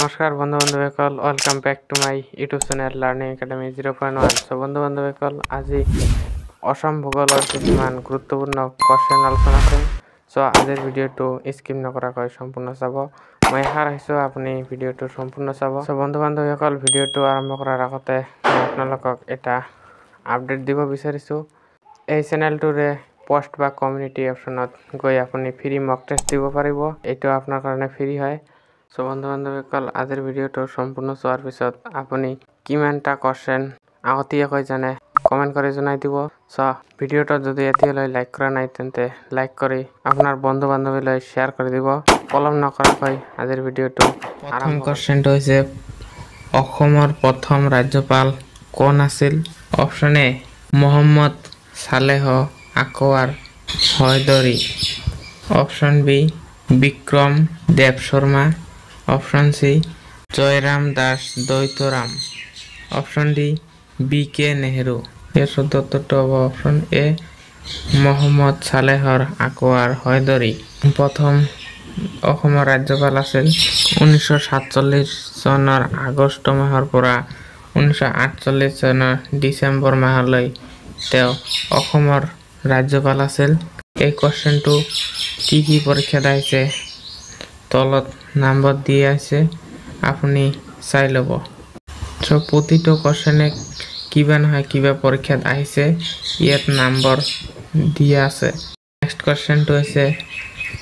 নমস্কাৰ বন্ধু বান্ধৱীসকল, welcome back to my YouTube channel Learning Academy 0.1। So বন্ধু বান্ধৱীসকল, আজি অসম ভূগোলৰ কিছুমান গুৰুত্বপূৰ্ণ কুৱেশ্যন আলোচনা কৰিম। চ' আজিৰ ভিডিঅ'টো স্কিপ নকৰাকৈ সম্পূৰ্ণ চাব। মই আশা ৰাখিছোঁ আপুনি ভিডিঅ'টো সম্পূৰ্ণ চাব। চ' বন্ধু বান্ধৱীসকল, ভিডিঅ'টো আৰম্ভ কৰাৰ আগতে মই আপোনালোকক এটা আপডেট দিব বিচাৰিছোঁ। এই চেনেলটোৰে পষ্ট বা কমিউনিটি অপশ্যনত গৈ আপুনি ফ্ৰী মক টেষ্ট দিব পাৰিব। এইটো আপোনাৰ কাৰণে ফ্ৰী হয়। চ' বন্ধু বান্ধৱীসকল, আজিৰ ভিডিঅ'টো সম্পূৰ্ণ চোৱাৰ পিছত আপুনি কিমানটা কুৱেশ্যন আগতীয়াকৈ জানে কমেণ্ট কৰি জনাই দিব। চ' ভিডিঅ'টো যদি এতিয়ালৈ লাইক কৰা নাই, তেন্তে লাইক কৰি আপোনাৰ বন্ধু বান্ধৱীলৈ শ্বেয়াৰ কৰি দিব। পলম নকৰাকৈ আজিৰ ভিডিঅ'টো। প্ৰথম কুৱেশ্যনটো হৈছে, অসমৰ প্ৰথম ৰাজ্যপাল কোন আছিল? Option A Mohammad Saleh Akbar Hydari, option B Bikram Dev Sharma, option C Jairam Das Daitram, option D B K Nehru. ইয়াৰ শুদ্ধ উত্তৰটো হ'ব অপশ্যন এ মহম্মদ চালেহৰ আকৱাৰ হায়দৰী। প্ৰথম অসমৰ ৰাজ্যপাল আছিল 1947 চনৰ আগষ্ট মাহৰ পৰা 1948 চনৰ ডিচেম্বৰ মাহলৈ তেওঁ অসমৰ ৰাজ্যপাল আছিল। এই কুৱেশ্যনটো কি কি পৰীক্ষাত আহিছে তলত নাম্বাৰ দি আছে, আপুনি চাই ল'ব। চ' প্ৰতিটো কুৱেশ্যনে কিবা নহয় কিবা পৰীক্ষাত আহিছে, ইয়াত নাম্বাৰ দিয়া আছে। নেক্সট কুৱেশ্যনটো হৈছে,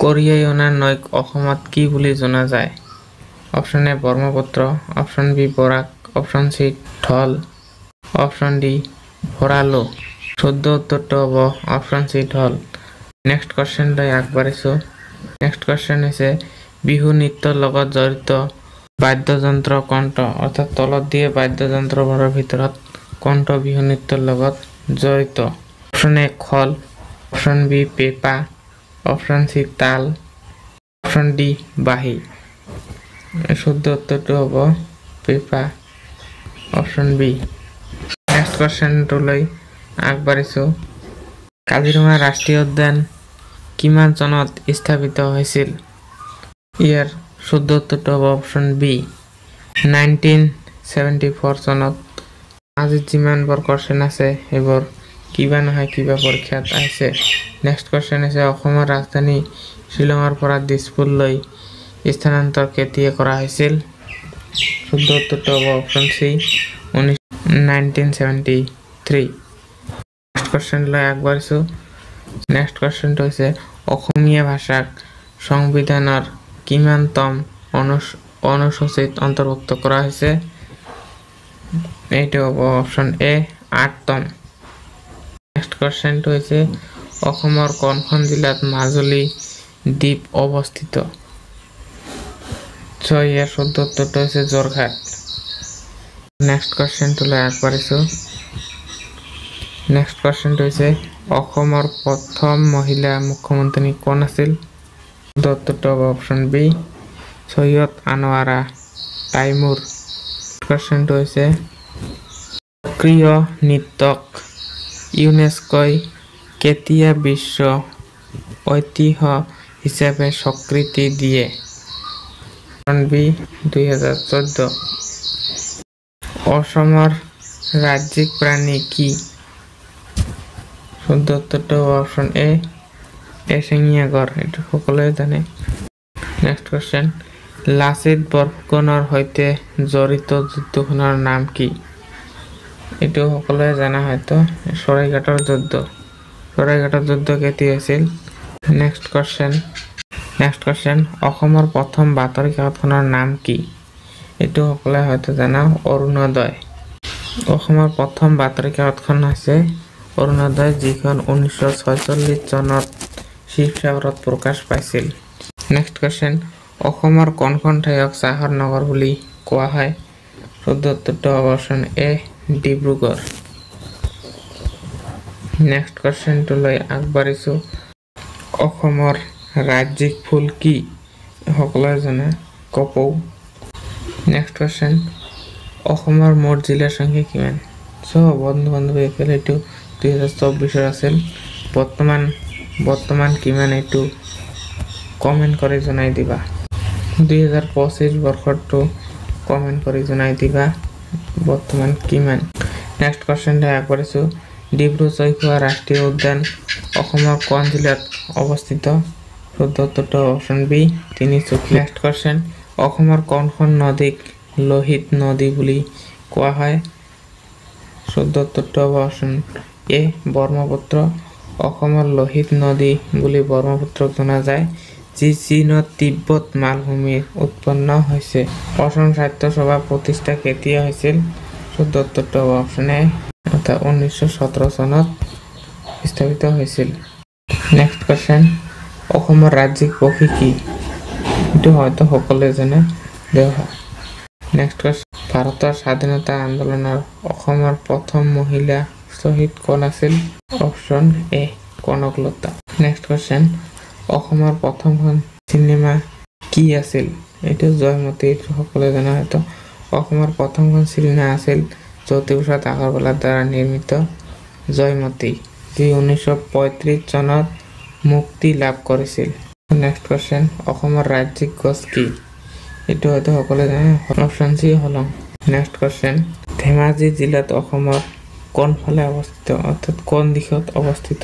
কঢ়িয়াই অনা নৈক অসমত কি বুলি জনা যায়? Option A Brahmaputra, option B Barak, option C Dhal, option D Bharalu. শুদ্ধ উত্তৰটো হ'ব অপশ্যন চি ঢল। নেক্সট কুৱেশ্যনলৈ আগবাঢ়িছোঁ। নেক্সট কুৱেশ্যন হৈছে, বিহু নৃত্যৰ লগত জড়িত বাদ্যযন্ত্ৰ কোনটো? অৰ্থাৎ তলত দিয়ে বাদ্যযন্ত্ৰবোৰৰ ভিতৰত কোনটো বিহু নৃত্যৰ লগত জড়িত? অপশ্যন এ খোল, অপশ্যন বি পেঁপা, অপশ্যন চি তাল, অপশ্যন ডি বাঁহী। শুদ্ধ উত্তৰটো হ'ব পেঁপা, অপশ্যন বি। নেক্সট কুৱেশ্যনটোলৈ আগবাঢ়িছোঁ। কাজিৰঙা ৰাষ্ট্ৰীয় উদ্যান কিমান চনত স্থাপিত হৈছিল? ইয়াৰ শুদ্ধ উত্তৰটো হ'ব অপশ্যন বি 1974 চনত। আজি যিমানবোৰ কুৱেশ্যন আছে সেইবোৰ কিবা নহয় কিবা পৰীক্ষাত আহিছে। নেক্সট কুৱেশ্যন হৈছে, অসমৰ ৰাজধানী শ্বিলঙৰ পৰা দিছপুৰলৈ স্থানান্তৰ কেতিয়া কৰা হৈছিল? শুদ্ধ উত্তৰটো হ'ব অপশ্যন চি 1973। নেক্সট কুৱেশ্যনলৈ আগবাঢ়িছোঁ। নেক্সট কুৱেশ্যনটো হৈছে, অসমীয়া ভাষাক সংবিধানৰ কিমানতম অনুসূচীত অন্তৰ্ভুক্ত কৰা হৈছে? এইটো হ'ব অপশ্যন এ 8তম। নেক্সট কুৱেশ্যনটো হৈছে, অসমৰ কোনখন জিলাত মাজুলী দ্বীপ অৱস্থিত? চ' ইয়াৰ শুদ্ধ উত্তৰটো হৈছে যোৰহাট। নেক্সট কুৱেশ্যনটোলৈ আগবাঢ়িছোঁ। নেক্সট কুৱেশ্যনটো হৈছে, অসমৰ প্ৰথম মহিলা মুখ্যমন্ত্ৰী কোন আছিল? শুদ্ধ উত্তৰটো হ'ব অপশ্যন বি চৈয়দ আনোৱাৰা টাইমুৰ। কুৱেশ্যনটো হৈছে, সক্ৰিয় নৃত্যক ইউনেস্কোই কেতিয়া বিশ্ব ঐতিহ্য হিচাপে স্বীকৃতি দিয়ে? Option B 2014। অসমৰ ৰাজ্যিক প্ৰাণী কি? শুদ্ধ উত্তৰটো হ'ব অপশ্যন এ এশিঙীয়া গঁড়, এইটো সকলোৱে জানে। নেক্সট কুৱেশ্যন, লাচিত বৰফুকনৰ সৈতে জড়িত যুদ্ধখনৰ নাম কি? এইটো সকলোৱে জানা হয়তো, শৰাইঘাটৰ যুদ্ধ। শৰাইঘাটৰ যুদ্ধ কেতিয়া হৈছিল? নেক্সট কুৱেশ্যন, নেক্সট কুৱেশ্যন, অসমৰ প্ৰথম বাতৰি কাকতখনৰ নাম কি? এইটো সকলোৱে হয়তো জানা, অৰুণোদয়। অসমৰ প্ৰথম বাতৰি কাকতখন হৈছে অৰুণোদয়, যিখন 1946 চনত শিৱসাগৰত প্ৰকাশ পাইছিল। নেক্সট কুৱেশ্যন, অসমৰ কোনখন ঠাইক চাহৰ নগৰ বুলি কোৱা হয়? শুদ্ধ উত্তৰটো হ'ব অপশ্যন এ ডিব্ৰুগড়। নেক্সট কুৱেশ্যনটোলৈ আগবাঢ়িছোঁ। অসমৰ ৰাজ্যিক ফুল কি? সকলোৱে জানে, কপৌ। নেক্সট কুৱেশ্যন, অসমৰ মুঠ জিলাৰ সংখ্যা কিমান? চ' বন্ধু বান্ধৱীসকল, এইটো 2024ৰ আছিল। বৰ্তমান কিমান এইটো কমেণ্ট কৰি জনাই দিবা। 2025 বৰ্ষটো কমেণ্ট কৰি জনাই দিবা বৰ্তমান কিমান। নেক্সট কুৱেশ্যনলৈ আগবাঢ়িছোঁ। ডিব্ৰু চৈখোৱা ৰাষ্ট্ৰীয় উদ্যান অসমৰ কোন জিলাত অৱস্থিত? শুদ্ধ উত্তৰটো option B, Tinsukia. Next question, অসমৰ কোনখন নদীক লোহিত নদী বুলি কোৱা হয়? শুদ্ধ উত্তৰটো হ'ব অপশ্যন এ, ব্ৰহ্মপুত্ৰ। অসমৰ লোহিত নদী বুলি ব্ৰহ্মপুত্ৰক জনা যায়, যি চীনৰ তিব্বত মালভূমিত উৎপন্ন হৈছে। অসম সাহিত্য সভা প্ৰতিষ্ঠা কেতিয়া হৈছিল? শুদ্ধ উত্তৰটো হ'ব অপশ্যন এ, অৰ্থাৎ 1917 চনত স্থাপিত হৈছিল। নেক্সট কুৱেশ্যন, অসমৰ ৰাজ্যিক পক্ষী কি? এইটো হয়তো সকলোৱে জানে, দেওহাঁহ। নেক্সট কুৱেশ্যন, ভাৰতৰ স্বাধীনতা আন্দোলনৰ অসমৰ প্ৰথম মহিলা শ্বহীদ কোন আছিল? Option A, Kanaklata. Next question, অসমৰ প্ৰথমখন চিনেমা কি আছিল? এইটো জয়মতী, এইটো সকলোৱে জানে হয়তো। অসমৰ প্ৰথমখন চিনেমা আছিল জ্যোতিপ্ৰসাদ আগৰৱালাৰ দ্বাৰা নিৰ্মিত জয়মতী, যি 1935 চনত মুক্তি লাভ কৰিছিল। নেক্সট কুৱেশ্যন, অসমৰ ৰাজ্যিক গছ কি? এইটো হয়তো সকলোৱে জানে, অপশ্যন চি, হলং। নেক্সট কুৱেশ্যন, ধেমাজি জিলাত অসমৰ কোনফালে অৱস্থিত, অৰ্থাৎ কোন দিশত অৱস্থিত?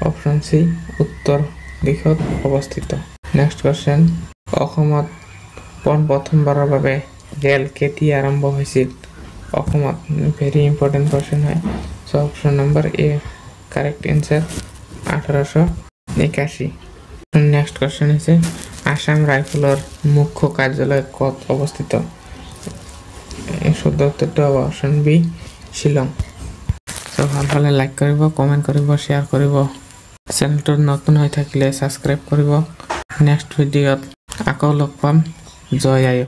অপশ্যন চি, উত্তৰ দিশত অৱস্থিত। নেক্সট কুৱেশ্যন, অসমত পোন প্ৰথমবাৰৰ বাবে ৰেল কেতিয়া আৰম্ভ হৈছিল? অসমত ভেৰি ইম্পৰ্টেণ্ট কুৱেশ্যন হয়। চ' option number A correct answer, 1881। Next question হৈছে, আসাম ৰাইফলৰ মুখ্য কাৰ্যালয় ক'ত অৱস্থিত? শুদ্ধ উত্তৰটো হ'ব অপশ্যন বি, শ্বিলং। চ' ভাল পালে লাইক কৰিব, কমেণ্ট কৰিব, শ্বেয়াৰ কৰিব। চেনেলটোত নতুন হৈ থাকিলে ছাবস্ক্ৰাইব কৰিব। নেক্সট ভিডিঅ'ত আকৌ লগ পাম। জয় আই।